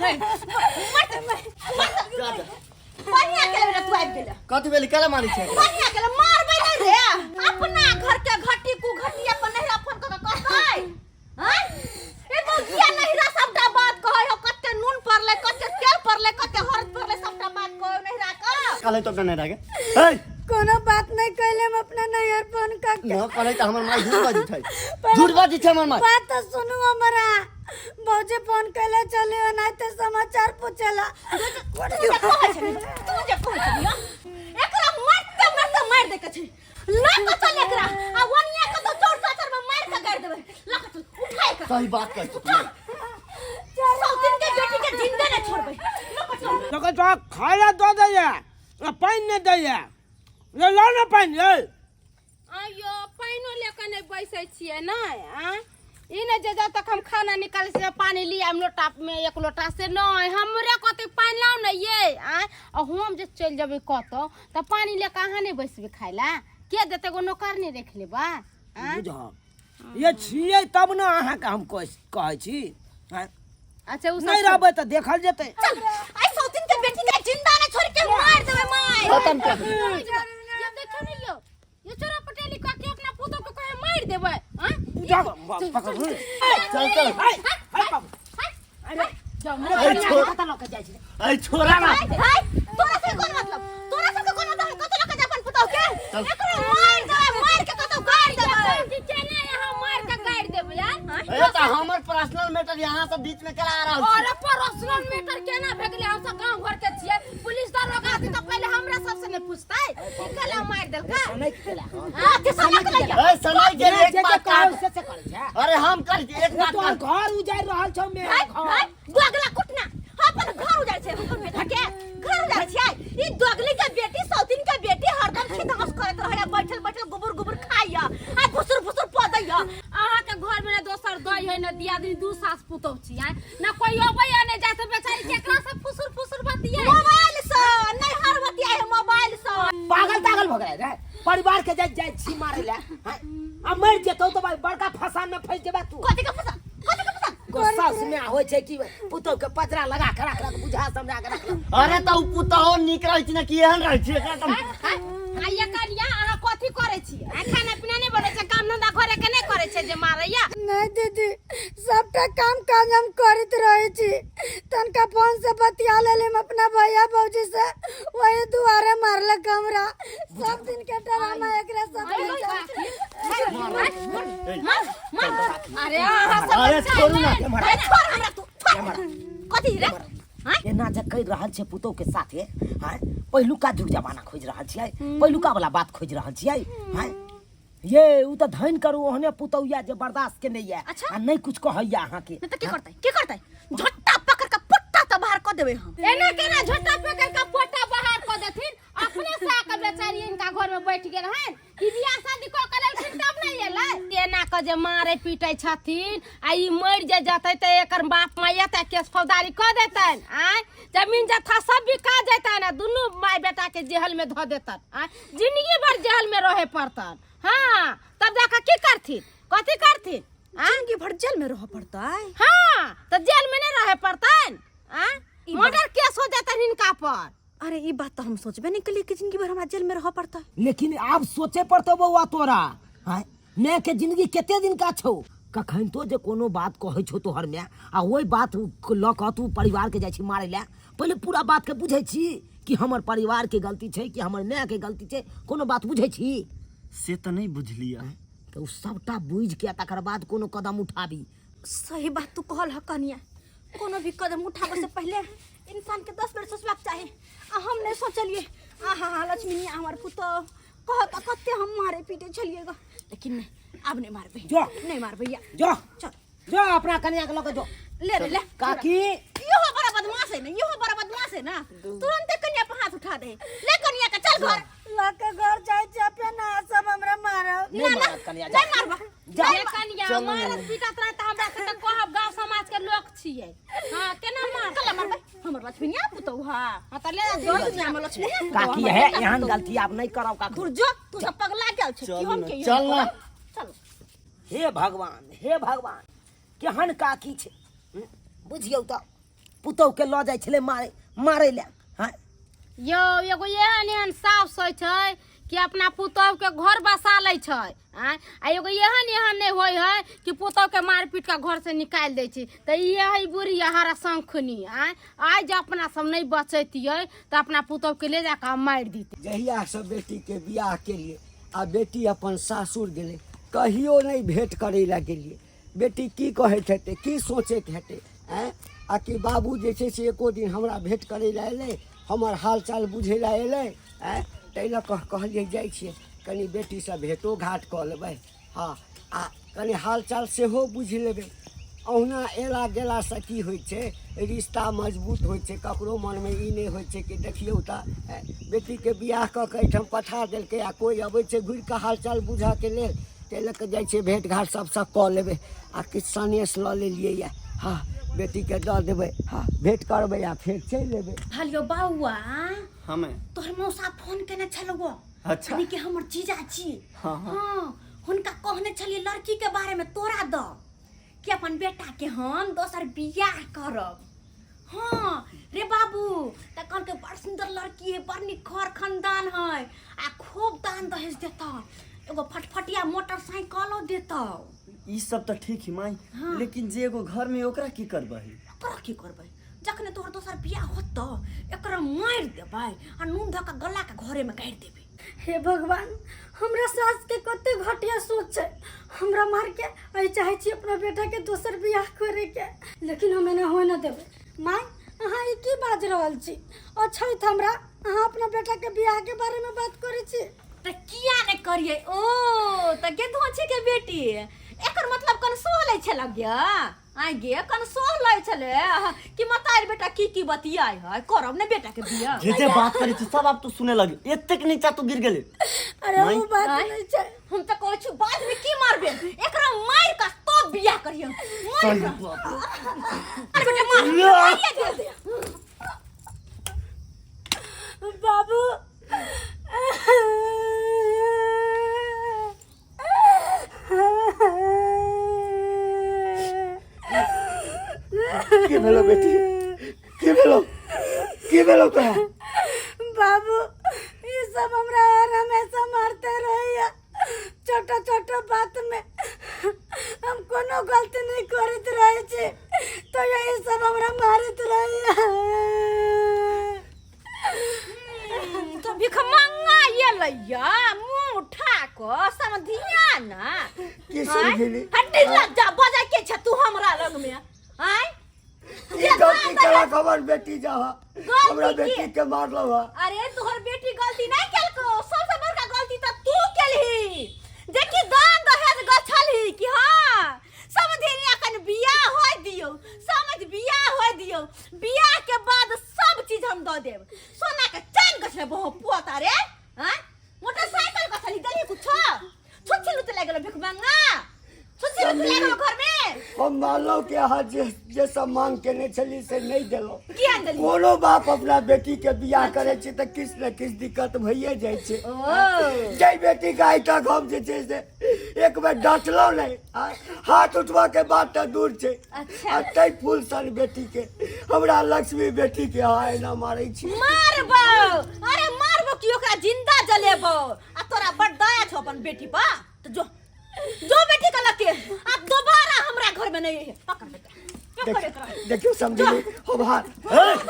मर मर जा जा बढ़िया केले बेटा तू आबि गेल कथी भेल केला मारै छै बढ़िया केले मारबै नहि रे अपना घर के घटी कु घटी अपन नहिरा फोन कऽ के कहतै हैं ए बौकिया नहिरा सबटा बात कहै हो कते नून पड़लै कते तेल पड़लै कते हरद पड़लै सबटा बात कहै हो नहिरा के कहलै तो अपना नहीं रागे ए कोनो बात नहीं कहले हम अपना नैहर फोन कर के न कहलै त हमर माय झूठ बाजै छै झूठ बाजै छै हमर माय बात तो सुनू हमारा भौजी फोन कैले चले नहीं तो समाचार पूछेला तू जे कहै छली तू जे कहै छली एकरा मारते मारते मारि दै के छै लऽ के चल एकरा आ वनिया के तो चोर चाचर में मार के गाड़ देबै लऽ के चल उठाय के सही बात कहै छी तू। सौतिन के बेटी के जिंदे नहीं छोड़बै लऽ के चल तकर तो खाय ला दऽ दैया आ पानि नहि दैया ले लऽ ने पानि यै आयो पानिओ लऽ कऽ नहि बैसै छियै नहि आँय ई नहि जे जब तक हम खाना निकालै छियै पानि लिअ हम लोटामे एक लोटा से नहि हमरे कते पानि लाउ ने ये आँय आ हम जे चलि जेबै कतहु तऽ पानि लऽ कऽ अहाँ नहि बैसबै खाय लए के देतै एगो नौकर नहि राखि लेबै आँय बुझह ये छियै तब ने अहाँके हम कहै छी आँय, अच्छा उ सब नहि रहबै तऽ देखल जेतै चल आई सौतिन के बेटी के जिंदा नहीं छोड़ के मार देबै माय खत्म कर दे। ये देखो ने यो ये चोरा पटेली का के अपना पुतो के कहे मार देबै हां जा पकड़ चल चल हाय हाय बाबू अरे जाओ अरे छोड़ कतऽ लऽ के जाइ छी अरे छोड़ा ना हाय हाय तोरा से कोन मतलब तोरा से कोन मतलब हम कतौ लके अपन पुतौ के चल। एकरो मार देबै मार के कतौ गाड़ देबै कि केना यहाँ मार के गाड़ देबै यार ए त हमर पर्सनल मैटर यहाँ सब बीच में करा रहल छी और पर्सनल मैटर केना भए गेलै हम सब गांव घर के छियै पुलिस दरोगा आती तऽ पहिले हमरा सबसे ने पूछतै कि केला मारि देलकै नहि केला हां के सनक लइया ए सनाई के जे एक जे बात कहू काट से से करै छै अरे हम कर एक बात तोहर काट घर उजाड़ि रहल छौ मे हाय घर हाय दोगला कुटना अपन घर उजाड़ छै अपन बेटा के घर उजाड़ छै ई दोगली के बेटी सौतीन के बेटी हरदम खिदास करैत रहैया बैठल बैठल गोबर गोबर खाइया आ भुसुर भुसुर पदैया अहाँके घर में ने दोसर दही है ने दियादनी दू सास पुतोह छियै ने कोई अबैया ने जाय तऽ बेचारी केकरा से फुसुर फुसुर बतियै मोबाइल से नहीं हर बतिया है मोबाइल से पागल तागल भऽ गेलै रे परिवार के जाय जाय छी मारै लए हैं? आ मरि जेतौ तऽ भाई बड़का फसान में फंसि जेबा तू कथी के फसा कथी के फसा गुस्सा में होइ छै कि पुतोह के पजरा लगा के राखलक बुझा समझा के राखलक अरे त उ पुतहो नीक रहै छै ना कि एहन रहै छै एकरा त आइया कनिया अहाँ कथी करै छी आ खाना पीना नहि बनै छै काम धंधा घरे के नहि करै छै जे मारैया नहीं दीदी सबटा काम काज हम करैत रहै छी तनका फोन से बतिया लेली हम अपना भैया भौजी से वही दुआरे मारलक हमरा सब दिन के ड्रामा एकरे सब अरे अहाँ सब अरे छोड़ू ना अरे छोड़ हमरा तू छोड़ कथी रे आँय? एना जे कहि रहल छै पुतोह के साथे आँय पहिलुका जुग जमाना खोजि रहल छियै पहिलुका वाला बात खोजि रहल छियै आँय ये उ तऽ धनि करू ओहने पुतोह या जे बर्दाश्त के नहि यऽ अच्छा। आ नहि कुछ कहैया अहाँके नहीं तो की करतै की करतै झोटा पकड़ के पुट्टा तो बाहर कऽ देबै हम एना केना झोटा पकड़ के पोटा बाहर कऽ देथिन अपने से आके बेचारी इनका घर में बैठ गेल हन ई बियाह शादी कऽ के लेलखिन तब ने एलै एना के जे मारे पीटे छथिन आ ई मरि जे जतै तऽ एकर बाप माय एतै केस फौजदारी कऽ देतनि आँय जमीन जथा सब बिका जेतनि आ दुनू माय बेटा के जेहल में धऽ देतनि आँय जिंदगी भर जेहल में रहे पड़तनि हाँ तब जाके की करथिन कथी करथिन आँय जिंदगी भर जेल में रह पड़तै हाँ तऽ जेल में नहीं रहे पड़तनि आँय मर्डर केस हो जेतनि हिनका पर अरे ई बात तो हम सोचबे नहीं कलिए कि जिंदगी भर हमरा जेल में रह पड़ता लेकिन आब सोचे पड़तौ बौआ तोरा आँय माय के जिंदगी कते दिन का छौ कखन तो जे कोनो बात कहै छौ तोहर माय आ ओहि बात लऽ कऽ तू परिवार के जाइ छी मारै लए पहिले पूरा बात के बुझै छी कि हमर परिवार के गलती छै कि हमर माय के गलती छै कोनो बात बुझै छी से तऽ नहि बुझलियै तऽ ओ सबटा बुझि के तकर बाद कोनो कदम उठाबी सही बात तू कहल ह कनिया कोनो भी कदम उठाबे से पहले इंसान के 10 बेर सोचबाक चाही आ हम नहीं सोचलिए आहा हा लक्ष्मीनिया हमर पुतोह कहत कते हम मारे पीटे छलिए ग लेकिन नहीं आब नहीं मारबे जो। नहीं मारबे या जो चल जो अपना कन्या के लऽ के जो ले रे ले काकी इहो बड़ा बदमाश है ना इहो बड़ा बदमाश है ना तुरंत कन्या पर हाथ उठा दे ले कन्या के चल घर लके घर जाइ छी अपने ना सब हमरा मारब नहीं ना ना मारत कन्या जा नहीं मारबा जा ये कनिया चलू मारत पीटत रहत हमरा से तऽ कहब गांव समाज के लोक छियै हां केना मार कला मारबै हमर लक्ष्मीनिया पुतहु हा हां तऽ ले जो दुनिया में लक्ष्मीनिया पुतहु काकी है एहन गलती आब नहीं करब काकी दूर जो तू सब पगला गेल छै चलू की हम ना, के चल ना। चल हे भगवान हे भगवान केहन काकी छै बुझियौ तऽ पुतहुके लऽ जाइ छलै मारे मारै लए। हँ यौ एगो एहन एहन साउस होइ छै कि अपना पुतहुके घर बसा लै छै। आँय, आ एगो एहन एहन नहि होइ है कि पुतहुके मारि पीट कऽ घरसँ निकालि दै छै। तऽ इहे है बुढ़ी हरा शंखनी। आँय, आइ जे अपना सब नहि बचैतियै तऽ अपना पुतहुके ले जा कऽ मारि दितै। जहियासँ बेटीके बियाह केलियै आ बेटी अपन सासुर गेलै, कहियो नहि भेँट करै लए गेलियै। बेटी की कहैत हेतै, की सोचैत हेतै? आँय, आ कि बाबू जे छै से एको दिन हमरा भेँट करै लए एलै, हमर हाल चाल बुझै लए एलै? आँय, ताहि लऽ कऽ कहलियै जाइ छियै कनि बेटीसँ भेँटो घाट कऽ लेबै, हँ, आ कनि हाल चाल सेहो बुझि लेबै। अहुना अयला गेलासँ की होइ छै, रिश्ता मजबूत होइ छै। ककरो मनमे ई नहि होइ छै कि देखियौ तऽ बेटीके बियाह कऽ कऽ एहिठाम पठा देलकै आ कोइ अबै छै घुरि कऽ हालचाल बुझऽके लेल। ताहि लऽ कऽ जाइ छियै भेँट घाट सभसँ कऽ लेबै आ किछु सनेस लऽ लेलियै यए, हँ, बेटीके दऽ देबै, हँ, भेँट करबै आ फेर चलि अयबै। हेलो बौआ। हमे तोहर मौसा फोन केने छलौ। अच्छा। यानी कि हमर जीजा छी। हाँ, हाँ। हाँ, हुनका कहने छलियै लड़की के बारे में तोरा द कि अपन बेटा के हम दोसर बियाह करब। हाँ रे बाबू, त कहलकै बड़ सुंदर लड़की है, बड़ नीक घर खानदान है आ खूब दान दहेज देतौ, एगो फटफटिया मोटरसाइकिलो देतौ। ई सब तऽ ठीक है माई। हाँ। लेकिन जे एगो घर में ओकरा की करबही? ओकरा की करबै, जखने तोहर दोसर बियाह होतौ एकरा मारि देबै आ नून धऽ कऽ गला के घरे में गाड़ि देबै। हे भगवान, हमरा सास के कते घटिया सोच छै, हमरा मार के एहि चाहे छी अपना बेटा के दोसर बियाह करे के, लेकिन हम एना होए न देबै। माय, अहाँ ई की बाज रहल छी? अछैत हमरा अहाँ अपना बेटा के बियाह के बारे में बात करै छी? तऽ किया ने करियै? ओ तऽ गे धोछी के बेटी, एकर मतलब कन सोह लै छलक गे? आइ गे कन सोह लै छलै कि मतार बेटा की की बतियाइ है, करब ने बेटा के बियाह। जे जे बात करै छी सब आब तू सुने लगी, एतेक नीचा तू गिर गेली। अरे माय। वो बात आँय? नहीं छै। हम तऽ कहै छी बाद में की मारबे, एकरा मारि कऽ तब बियाह करियै। मार एकरा। मार बेटा मार। मारिए दे। बाबू, की भेलो बेटी, की भेलो, की भेलो तोरा? बाबू, ई सब हमरा हर हमेशा मारते रहैया, छोटा छोटा बात में। हम कोनो गलती नहीं करैत रहे छी तो यही सब हमरा मारैत रहैया। तो भिखमंगा एलैया मुँह उठा कऽ समधिया ना। की समझेली? हड्डी लज्जा बजा के छ तू हमरा लग में? आय, की गलती केलक हमर बेटी? जा हमरा गलती की? बेटी के मारलो हा। अरे तोहर बेटी गलती नहीं केलको, सबसे बड़का गलती त तू केलही, देखी दान दहेज गछलही कि हाँ समधिनी अखन बियाह होय दियौ, समझ बियाह होय दियौ, बियाह के बाद सब चीज हम दऽ देब। सोना के चैन गछले बहु पोता रे, हाँ मोटरसाइकिल गछली, देलही कुछो? छुच्छी लुते लागि गेलो भिखमंगा, छुच्छी लुते लागि गेलो घर में। हम मानलहुँ कि अहाँ जे जे सम्मान केने छली से नहि देलहुँ। किया नहि देलियै? कोनो बाप अपना बेटी के बियाह करै छै तऽ किछु ने किछु दिक्कत भइए जाइ छै। ओ जाहि बेटी के आइ तक हम जे छै से एक बेर डाँटलहुँ नहि, आ हाथ उठबऽ के बात तऽ दूर छै। अच्छा। आ तै फूल सन बेटी के, हमरा लक्ष्मी बेटी के अहाँ एना मारै छी? मारबो, अरे मारबो कि ओकरा जिंदा जलेबो। आ तोरा बड़ दया छौ अपन बेटी पर तो जो जो बेटी के लके आ दोबारा हमरा घर में नहीं अइहे। पकड़ बेटा, पकड़ एकरा। देखियौ समझली, हम हाथ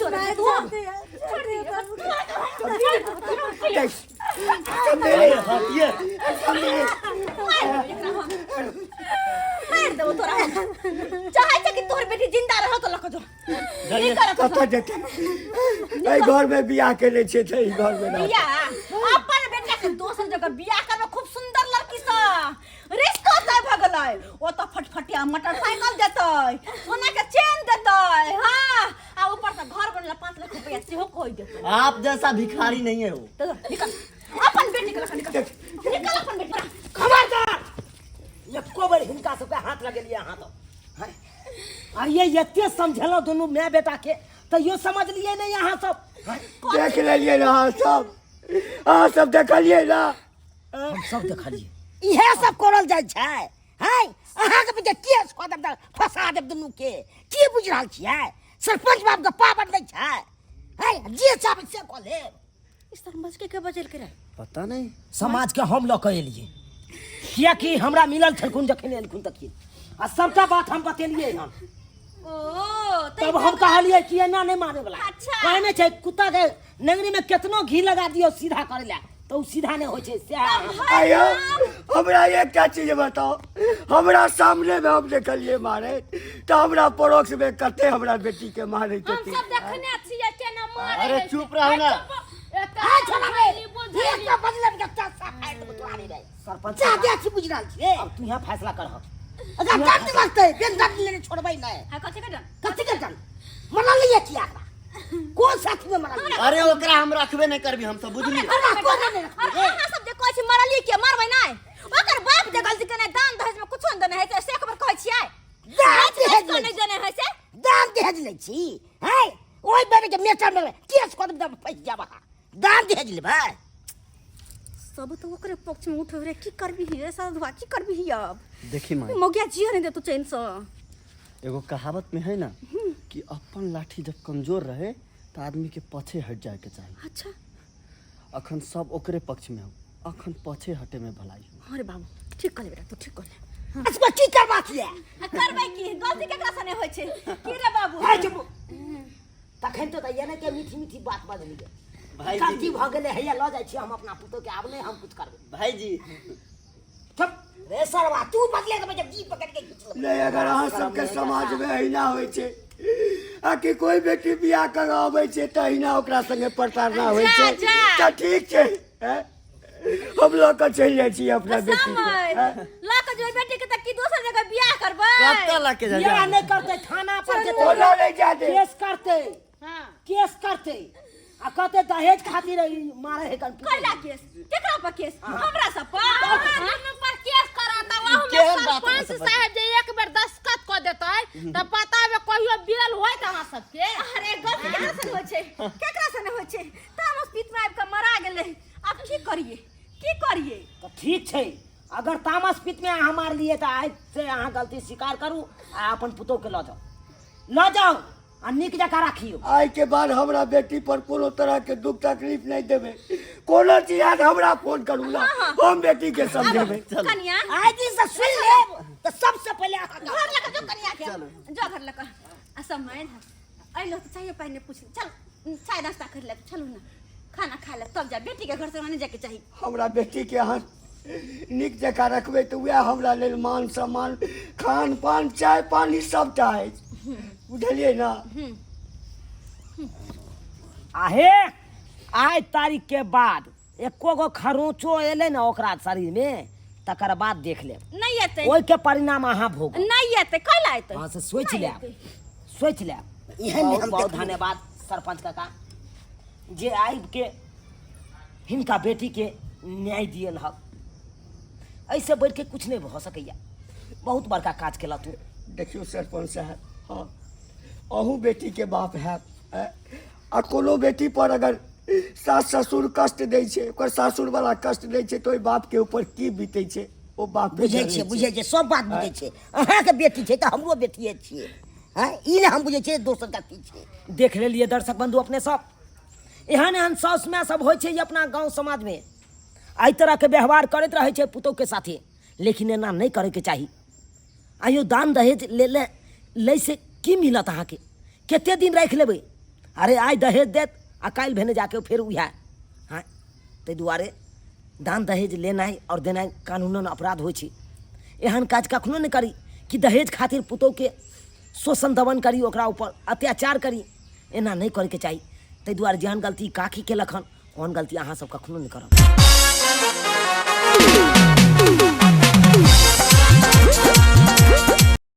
जो रे, तू छोड़ दिया बाबू। देख समझली, हटिए। समझली। मार देबो तोरा हम। चाहै छै कि तोहर बेटी जिंदा रहो तो लके जो। की करत? कतऽ जेतै? एहि घर में बियाह केने छियै तऽ एहि घर में रहतै। बियाह अपन बेटा के दोसर जगह बियाह करबो, खूब सुंदर लड़की से रिश्तो तय भ गेलै, ओ तऽ फटफटिया मोटरसाइकिल देतै, सोना के चेन देतै, हाँ, आ ऊपर से घर बनला 5 लाख रुपया सेहो कहि देतै। आप जैसा भिखारी नहीं है वो। तो निकल अपन बेटी के लऽ कऽ, निकल निकल अपन बेटी के। खबरदार, एको बेर हिनका सबके हाथ लगेलियै अहाँ तऽ? हैं? अरे एते समझेलहुँ दुनू माय बेटा के, तैयो समझलियै नहि अहाँ सब, हैं? देख लेलियै ने अहाँ सब, अहाँ सब देखलियै ने? हम सब देखलियै, इएह सब करल जाइ छै। हैं, अहाँके पीछे केस कऽ देब तऽ फंसा देब दुनू के। की बुझि रहल छियै? सरपंच बाप के पावर नहि छै है जे चाहबै से कऽ लेब। ई सरपंच के के बजेल के रहे? पता नहीं। समाज के हम लऽ कऽ एलियै कियाकि हमरा मिलल छलखुन जखन एलखुन तखन आ सबटा बात हम बतेलियै हन। ओ तब हम कहलियै कि एना नहि मारे वाला। अच्छा। कहै नहि छै कुत्ता के नंगरी में केतनो घी लगा दियौ सीधा करे ला तो उ सीधा नहीं होइ छै। सएह आयो हमरा एकटा चीज बताओ, हमरा सामने में हम देखलिए मारे तो हमरा पड़ोस में कते हमरा बेटी के मारे हम छथिन। सब देखने छियै केना मारे। अरे चुप रहू ना। आ छोड़ा रे, एक बजले के चाचा खाइ देबो तोरा रे। सरपंच जा जा छी बुझि रहल छियै। अब तू यहाँ फैसला करह। अगर दर्द लगतै बिन दर्द लेने छोड़बै नहि। हां कथि के डर? कथि के डर? मरल लिए किया एकरा? कोन साथ में मरल लिए? अरे ओकरा हम रखबे नहीं करबी हम सब, बुझली? हमरा कोन नहीं रखबे? अरे अहाँ सब जे कहै छी मरलिए के मरबै नहि, ओकर बाप जे गलती केने दान दहेज में कुछो नहि देने है से एक बेर कहै छियै। दान दहेज कुछो नहि देने है से। दान दहेज लै छी हैं? ओहि बेर के मेटर में केस कऽ देब तब फँसि जाब अहाँ। दान दहेज लेबै? सब तो ओकरे पक्ष में उठो रे। की करबी रे साधुआ, की करबी अब? देखी माई, मोगिया जिया नहीं दे तू चैन से। एगो कहावत में है ना कि अपन लाठी जब कमजोर रहे तो आदमी के पछे हट जाए के चाहिए। अच्छा। अखन सब ओकरे पक्ष में हो, अखन पछे हटे में भलाई हो। अरे बाबू ठीक कहले बेटा, तू ठीक कहले। अच्छा की करबा छियै? आ करबै की, गलती केकरा से नहि होइ छै की रे बाबू? है चुप। तखन तो दैया ने के मीठी मीठी बात बजलियै। भाईजी। गलती भऽ गेलै, हैया लऽ जाइ छी हम अपना पुतोह के, आब नहि हम कुछ करबै। भाईजी। चुप रे सरवा, तू बदले के जब जी पकड़ के घीच लेबै। नहीं, अगर अहाँ सबके समाज में अहिना होइ छै आ कि कोई बेटी बियाह कर अबै छै तऽ अहिना ओकरा संगे प्रताड़ना होइ छै तऽ ठीक छै, हैं? हम लऽ कऽ चलि जाइ छी अपना बेटी के, हैं? लऽ कऽ जेबै बेटी के तऽ की दोसर जगह बियाह करबै? कतऽ लऽ के जाइ? बियाह नहि करतै, थाना पर जेतै। ओना नहि जा दे। केस करतै। केस करतै आ कहतै दहेज खातिर ई मारै है कन। कैला केस? केकरा पर केस? हमरा सब पर? दुनू पर केस करत आ ओहू में केहन बात अहाँ सरपंच सब साहेब जे एक बेर दस्तखत कऽ देतै तऽ पता मे कहियो बेल होइत अहाँ सबके? अरे गलती केकरा से होइ छै, केकरा से नहि होइ छै? तामस पीत में आबि कऽ मरा गेलै। आब की करिए, की करिए? तऽ ठीक छै, अगर तामस पीत में अहाँ मारलियै तऽ आइ से अहाँ गलती स्वीकार करू आ अपन पुतोह के लऽ जाउ, लऽ जाउ आ नीक जकाँ राखियौ। आइ के बाद हमरा बेटी पर कोनो तरह के दुख तकलीफ नहीं देबै, कोनो चीज आयल हमरा फोन करू ना, हम बेटी के समझेबै। कनिया आइ दिन से सुनि लेब तऽ सबसे पहिले अहाँ घर लऽ कऽ जो, कनिया के जो घर लऽ कऽ। आ समय अइलो तऽ चाहिए पहिने पूछ, चल चाय नाश्ता कर ले, चलू ना खाना खा ले तब जा। बेटी के घर से नहीं जाके चाही। हमरा बेटी के अहाँ नीक जकाँ रखबै तऽ वएह हमरा लेल मान सम्मान, खान पान, चाय पानी सबटा अछि, बुझलियै ना? आहे आइ तारीख के बाद एको गो खरोचो एलै ने ओकरा शरीर में तकर बाद देख लेब। नहीं एतै। ओहि के परिणाम अहाँ भोगब। नहीं एतै, कैला एतै? हाँ से सोचि नहीं लेब, एतै। सोचि लेब। एहन बहुत हम बहुत देखबो। धन्यवाद सरपंच काका जे आबि के हिनका बेटी के न्याय दियल हक। एहिसँ बढ़ि के कुछ नहीं भऽ सकैया, बहुत बड़का काज केला तू। देखियौ सरपंच साहब, हाँ अहूँ बेटी के बाप हैब, हैं? आ कोनो बेटी पर अगर सास ससुर कष्ट दै छै, ओकर सासुर वाला कष्ट दै छै, तऽ ओहि बाप के ऊपर की बीतै छै ओ बाप बुझै छियै, बुझै छियै, सब बात बुझै छियै। अहाँके बेटी छै तऽ हमरो बेटिए छियै, हैं? ई नहि हम बुझै छियै दोसर का की छै। देख लेलियै दर्शक बंधु अपने सब, एहन एहन साउस माय सब होइ छै जे अपना गाँव समाज में एहि तरहके व्यवहार करैत रहै छै पुतोहके साथे, लेकिन एना नहि करैके चाही। आइयो दान दहेज ले ले लै से की मिलत अहाँके? कते दिन राखि लेबै? अरे आइ दहेज देत आ काल्हि भेने जाके फेर उएह। हँ ताहि दुआरे दान दहेज लेनाइ आओर देनाइ कानूनन अपराध होइ छै। एहन काज कखनो नहि करी कि दहेज खातिर पुतोहके शोषण दमन करी, ओकरा ऊपर अत्याचार करी, एना नहि करैके चाही। ताहि दुआरे जेहन गलती काकी केलक हन ओहन गलती अहाँ सब कखनो नहि करब।